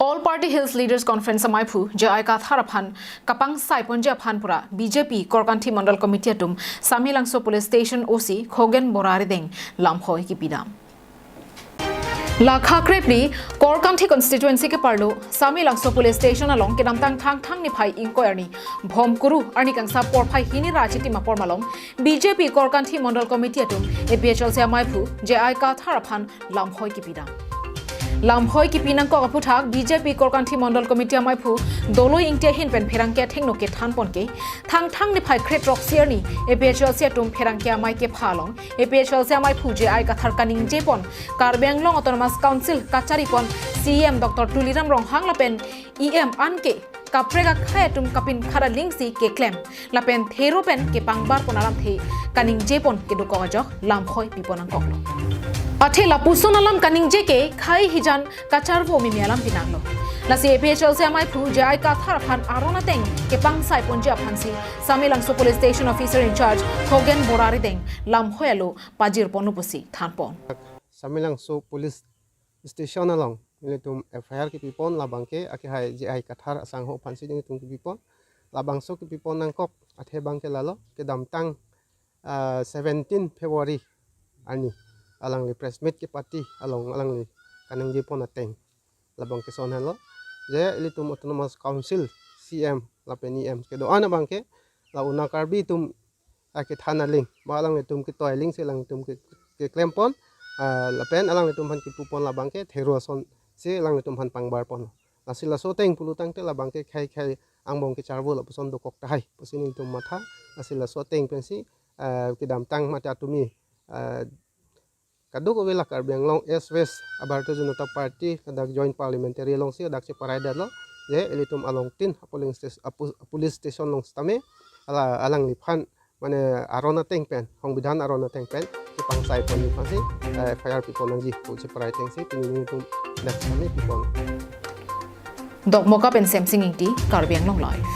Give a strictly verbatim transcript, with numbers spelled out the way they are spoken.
All Party Hills Leaders Conference amaiphu J I Kathar aphan kapangsai ponji aphan pura B J P Korkanthi Mandal Committee atum Samelangso Police Station O C Khogen Borari deng lamhoi kipidam. Lakha krepli Korkanthi constituency keparlo Samelangso Police Station along kedamtang Thangthang niphai ingkoi arni Bhomkuru arni kangsap porphai hini ra chitim apor malom B J P Korkanthi Mandal Committee atum A P H L C amaiphu J I Kathar aphan lamhoi kipidam. Lamhoi kipi nangkok aphuthak B J P Korkanthi Mandal Committee amaiphu Doloi Ingti ahin pen pherangke athengno kethan pon ke Thangthang niphai kre-throksi arni A P H L C atum pherangke amei kepha along A P H L C amaiphu J I Kathar kaningje pon Karbi Anglong Autonomous Council kachari pon C E M Doctor Tuliram Ronghang lapen E M anke kaprek akhei atum kapin khara lingsi keklem lapen thero pen kepangbar pon alamthe kaningje pon kedokok ajok lamhoi pipon nangkoklo. Athe lapuson alam kaningje ke khei hijan kacharvo mimi alam pinanglo. Lasi A P H L C amaiphu J I Kathar aphan aron ateng kepangsai ponji aphansi Samelangso Police Station Officer in Charge Khogen Borari deng lamhoi alo pajir ponlo pusi than pon. Samelangso Police Station along nelitum F I R kipipon labangke akehai J I Kathar asangho aphansi nelitum kipipon. Labangso kipipon nangkok athe abangke lalo kedamtang ah, seventeen February arni alangli press meet kepati along alangli kaningje pon ateng labang keson henlo je ilitum Autonomous Council C E M lapen E M kedo-an abangke la una Karbi atum akethan aling ba alanglitum ketoi alingsi alangtum ke, keklem pon ah, lapen alanglitum aphan kipu pon labangke thero asonsi alanglitum aphan pangbar pon. Lasi laso ateng pulo tangte labangke khei khei angbong kecharvo lapuson dokok tahai pusi nelitum matha. Lasi laso ateng pensi ah, kedamtang mate atumi ah, kadokave la Karbi Anglong East West a Bharatiya Janata Party ladak Joint Parliamentary alongsi ladak cheparai detlo je ilitum along tin a polling station a pu- police station along sitame ala alangliphan mane aron ateng pen songbidhan aron ateng pen kepangsai ponji aphansi eh, F I R pipon nangji pu cheparai atengsi pini nelitum dak sitame pipon. Dokmoka pen Semsing Ingti, Karbi Anglong Live.